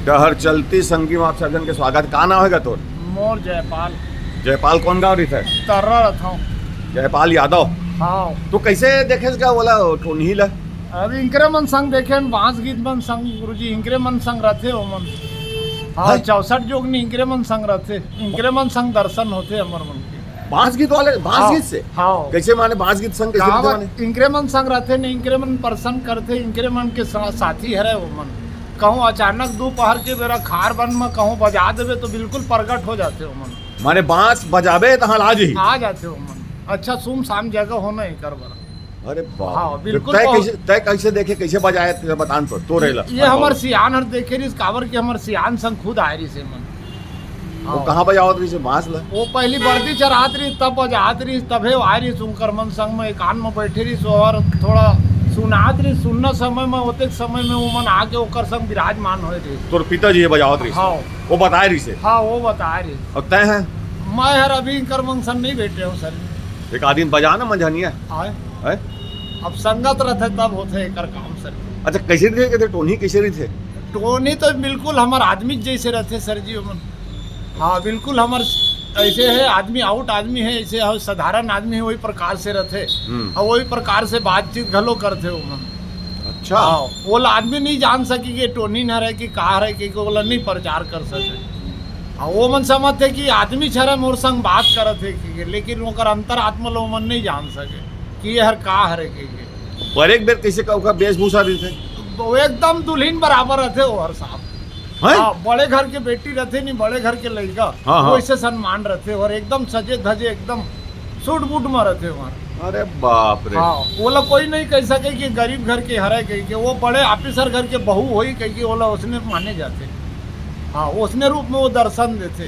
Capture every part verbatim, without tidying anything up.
डहर चलती संगी में आप सब जन के स्वागत। का नाम हे गा तोर? मोर जयपाल। जयपाल कौन गाँव रहिथे? तर्रा रथंव। जयपाल यादव। हाँ। तो कैसे देखेस गा ओला टोनही ला? अब इंकरे मन संग देखेन, बांस गीत मन संग, गुरुजी, इंकरे मन संग रथे ओमन। हाँ, हैं? चौसठ जोगनी इंकरे मन संग रथे, इंकरे मन संग दर्शन होथे हमर मन के। बांस गीत वाले, बांस हाँ, गीत से? हाँ। कैसे माने बांस गीत संग, कैसे का रथे बात? माने? इंकरे मन संग रथे ने, इंकरे मन प्रसन्न करथे, इंकरे मन के सा-, साथी हरे ओमन। कहूँ अचानक दोपहर के बेरा खार बन म कहूँ बजा देबे तो बिल्कुल प्रगट हो जाथे ओमन। माने बांस बजाबे तहाँ आ जाही? आ जाथे ओमन। अच्छा सुमसाम जगह होना एकर बर। अरे बाप हाँ, रे। बिल्कुल तै बहुत। कैसे, तै कैसे देखे, कैसे बजाए, तेला बतान तो, तोरे ला। ये हमर सियान हर देखे रहिस, काबर के हमर सियान संग खुद आए रहिस एमन। वो हाँ। कहाँ बजावत रहिस बांस ला? वो पहली बर्दी चरात रहिस, तब बजात रहिस, तभे आए रहिस, उनकर मन संग में एकांत में बैठे रहिस, और थोड़ा सुनात रहिस, सुनना समय में, ओतेक समय में ओमन आके ओकर संग विराजमान होए रहिस। तोर पिताजी ये बजावत रहिस? हाँ। वो बताए रहिस? हाँ, वो बताए रहिस। और तै है? मैं हर अभी इंकर मन संग नहीं बैठे हूँ सर। एक आदमी बजा ना मंझनिया। आए? है? अब संगत रथे तब होथे एकर काम सर। अच्छा, कैसे रहिथे, कहते टोनी कैसे रहिथे? टोनी तो बिल्कुल हमर आदमी जैसे रथे सर जी, ओमन। हाँ, बिल्कुल हमर ऐसे है, आदमी आउट आदमी है, ऐसे है, साधारण आदमी है, वही प्रकार से रथे। हम्म। और वही प्रकार से बातचीत घलो करथे ओमन। अच्छा। हाँ, ओला आदमी नहीं जान सके कि टोनी न रहे कि का हरे, कि ओला नहीं प्रचार कर सके। हाँ, ओमन समझथे कि आदमी छरे मोर संग बात करत हे कि, लेकिन ओकर अंतरात्मा ला ओमन नहीं जान सके कि ये हर का हरे कि, कि। पर एक बेर कैसे का ओकर वेशभूषा रहिथे? वो एकदम दुल्हिन बराबर रथे वो हर साहब। हैं? हाँ, बड़े घर के बेटी रथे नहीं, बड़े घर के लइका, हाँ, हाँ। वैसे सम्मान रथे और एकदम सजे धजे, एकदम सूट बूट में रथे हमार। अरे बाप रे। हाँ, ओला कोई नहीं कह सके कि गरीब घर के हरे कह के, वो बड़े ऑफिसर घर के बहू होई कह के ओला उसने माने जाथे। हाँ, उसने रूप में वो दर्शन देथे।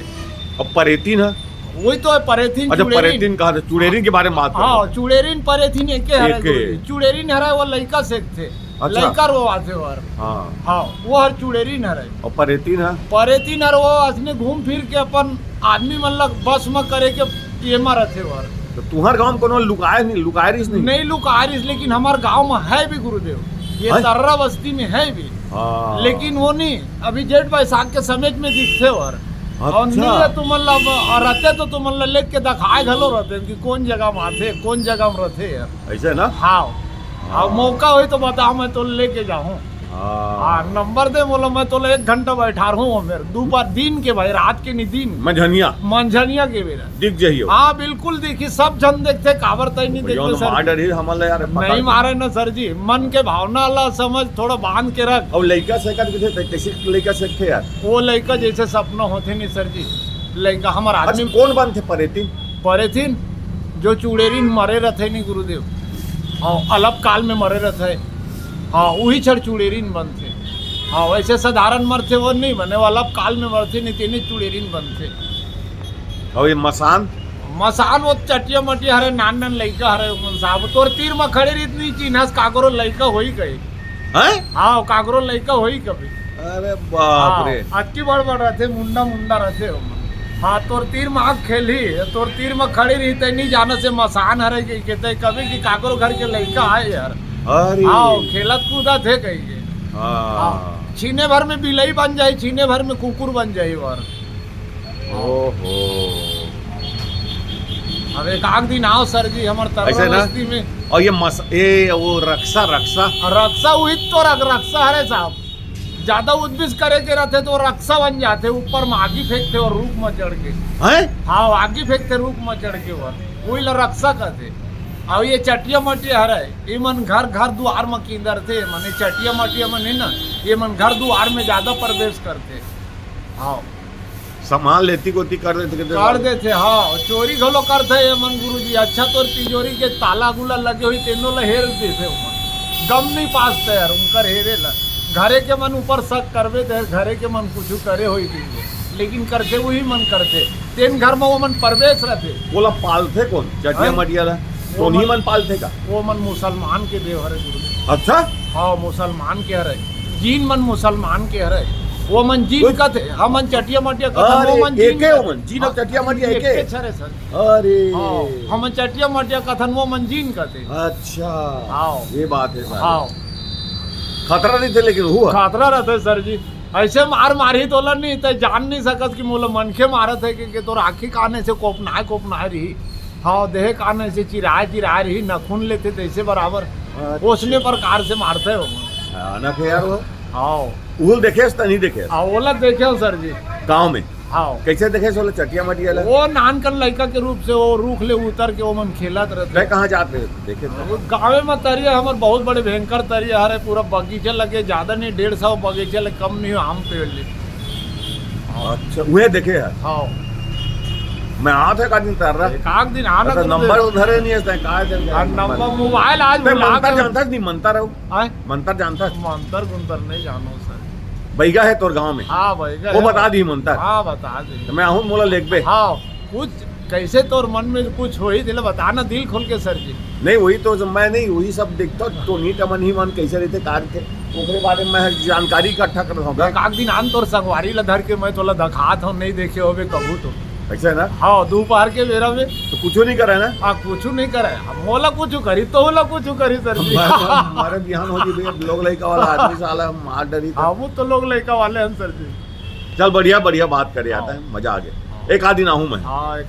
अब परेतीन है? वही तो है, परेतीन, अच्छा, चुड़ेरीन। परेतीन कहा था, चुड़ेरीन के बारे में बात कर हाँ, रहे। चुड़ेरीन परेतीन एके हरे एके। गुरुजी। चुड़ेरीन हरे वो लइका सेकथे। अच्छा। लइका रोवाथे वो हर। हाँ। हाँ, वो हर चुड़ेरीन हरे। और परेतीन है? परेतीन हर वो असने घूम फिर के अपन आदमी मन ला बस में करे के ये मा रथे वो हर। तो तुम्हार गांव में कोनो लुकाए नहीं, लुकाए रहिस नहीं? नहीं लुकाए रहिस, लेकिन हमार गांव में है भी गुरुदेव, ये हैं? तर्रा बस्ती में है भी। हाँ। लेकिन वो नहीं, अभी जेठ बैसाख के समेत में दिखथे वो हर। और अच्छा। नहीं है तुमन ला, और रहते तो तुमन ला लेके दिखाए घलो रहते कि कौन जगह में आथे, कौन जगह में रहथे यार। ऐसे ना? हाँ। हाँ। अब मौका होई तो बता, मैं तो लेके जाऊँ। हाँ। हाँ, नंबर दे बोलो, मैं तो एक घंटा बैठा रहूँ वो मेरे। दोपहर दिन के भाई, रात के नहीं दिन। मंझनिया। मंझनिया के बेरा। दिख जाइयो। हाँ, बिल्कुल दिखी, सब झन देखथे, काबर तई नहीं भैया, देखथे उन्हें सर मार जी। डरही हमन ला यार, पता नहीं नहीं। मारे ना सर जी, मन के भावना ला समझ, थोड़ा बांध के रख। अब लइका सेकत किथे, ते कैसे लइका सेकथे यार? वो लइका जैसे सपना होथे नहीं सर जी, लइका हमार अच्छा, आदमी कौन बनथे परेतीन? परेतीन, जो चुड़ेरीन मरे रथे नहीं गुरुदेव, और अलप काल में मरे रथे, हाँ, वही छड़ चुड़ेरीन बनथे। हाँ, वैसे साधारण मरथे वो नहीं बने, वो अलप काल में मरथे नहीं, तेने चुड़ेरीन बनथे। और ये मसान? मसान वो चटिया मटिया हरे, नान नान लइका हरे, उमन साहब, तोर तीर में खड़े रहित नहीं चिन्हस, काकरो लइका होई कही। हैं? हाँ, काकरो लइका होई कभी। अरे बाप हाँ, रे। अतकी बड़ बड़ रथे, मुंडा मुंडा रथे ओमन। हाँ, तोर तीर में आँख खेलही, तोर तीर में खड़े रहिते नहीं जाने से मसान हरे कि कहते कभी कि काकरो घर के लइका आए यार। अरे। हाँ, खेलत कूदत हे कही के। हाँ। हाँ, छीने भर में बिलई बन जाई, छीने भर में कुकुर बन जाई यार। ओहो। अब एक आध दिन आओ सर जी, हमर तर्रा ऐसे ना? बस्ती में। और ये मस-, ए, वो रक्सा, रक्सा। रक्सा उहित तो रक-, रक्सा हरे साहब। ज्यादा उद्बिस करे के रहथे तो रक्सा बन जाथे, ऊपर में आगी फेंकथे और रूख में चढ़ के। हैं? हाँ, आगी फेंकथे रूख में चढ़ के वो। वही ला रक्सा कहथे। और ये चटिया मटिया हरे, इमन घर, घर दुआर में किंदरथे, माने चटिया मटिया मन है ना, ये मन घर दुआर में ज्यादा प्रवेश करथे। हाँ। सामान लेती गोती कर देथे, कर देथे, हाँ। चोरी घलो करथे ये मन गुरुजी। अच्छा, तोर तिजोरी के ताला गुला लगे होई, तेनो ला हेर देथे ओमन। गम नहीं पासथे यार, उनकर हेरे ला। घरे के मन ऊपर शक करबे, ते घरे के मन कुछ करे होई कहिके। लेकिन करथे, वही मन करथे। तेन घर में वो मन प्रवेश रहथे। ओला पालथे कौन? चटिया हाँ? मटिया ला? वो तोनी मन, मन पालथे का? वो मन मुसलमान के देव हरे गुरुजी। अच्छा? हाँ, मुसलमान के हरे। जीन मन मुसलमान के हरे। वो मन जीन वो कथे, हमन चटिया मटिया कथन, अरे, वो मन जीन एके कथे। वो मन, जीन और हाँ, चटिया मटिया एके? एके छरे सर। अरे। हाँ, हमन चटिया मटिया कथन, वो मन जीन कथे। अच्छा। हाँ। ये बात है साहब। हाँ। खतरा नहीं थे लेकिन हुआ। खतरा रहता है सर जी। ऐसे मार मारही तोला नहीं, तैं जान नहीं सकस कि मोला मनखे मारत हे कि, कि तोर आँखी कान ऐसे कोपनाए कोपनाए रही, हाँ, देह कान ऐसे चिराए चिराए रही, नखून लेथे तैसे बराबर। अच्छा। ओसने प्रकार से मारथे हो। भयानक हे यार वो। हाँ। उहू ल देखेस त नहीं देखेस? हाँ, ओला देखे हो सर जी। गाँव में? हाँ। कैसे देखेस ओला, चटिया मटिया ला? वो नानकन लइका के रूप से वो रूख ले उतर के वो मन खेलत रहथे। तैं कहाँ जात रहे? देखे तो। वो गाँवे में तरिया, हमर बहुत बड़े भयंकर तरिया हरे, पूरा बगीचा लगे, ज्यादा नहीं, डेढ़ सौ बगीचा ले कम नहीं, आम पेड़ ले। अच्छा, उहे देखे हे। हाँ। मैं आत हे का दिन तर्रा। एक आध दिन आना अच्छा, गुरुदेव। नंबर उधरे नहीं हे, तैं का दे हाँ, नंबर, मोबाइल आज तैं भुला मंतर गए। जानथस नहीं, मंतर हूँ। आय? मंतर जानथस? मंतर गुंतर नहीं जानो सर। बइगा हे तोर गाँव में? हाँ, बइगा वो हे। बता दी मंतर। हाँ, बता दी। त मैं आहूँ, मोला लेगबे। हाँ, कुछ कैसे तोर मन में कुछ होही, तेला बता ना दिल खोल के सर जी। नहीं, वही तो मैं नहीं, वही सब देखता हूँ, टोनी टमन ही मन कैसे रहते कार के, ओकरे बारे में मैं जानकारी इकट्ठा करत हूँ। एक आध दिन आन तोर संगवारी ला धर के मैं तोला दिखात हूँ, नहीं देखे होबे कभू तो। ऐसा है ना? हाँ, दोपहर के बेरा में। तो कुछ नहीं करे ना? हाँ, कुछ नहीं करे। अब मोला कुछ करी, तो ओला कुछ करी सर जी। मैं, मैं, हमारे बिहान हो जी भैया, लोग लइका वाला आदमी साला मार डरी था। हाँ, वो तो लोग लइका वाले हैं सर जी। चल, बढ़िया, बढ़िया बात करे आता हाँ। है, मजा आ गया। हाँ। एक आध दिन आहूँ मैं। हाँ, एक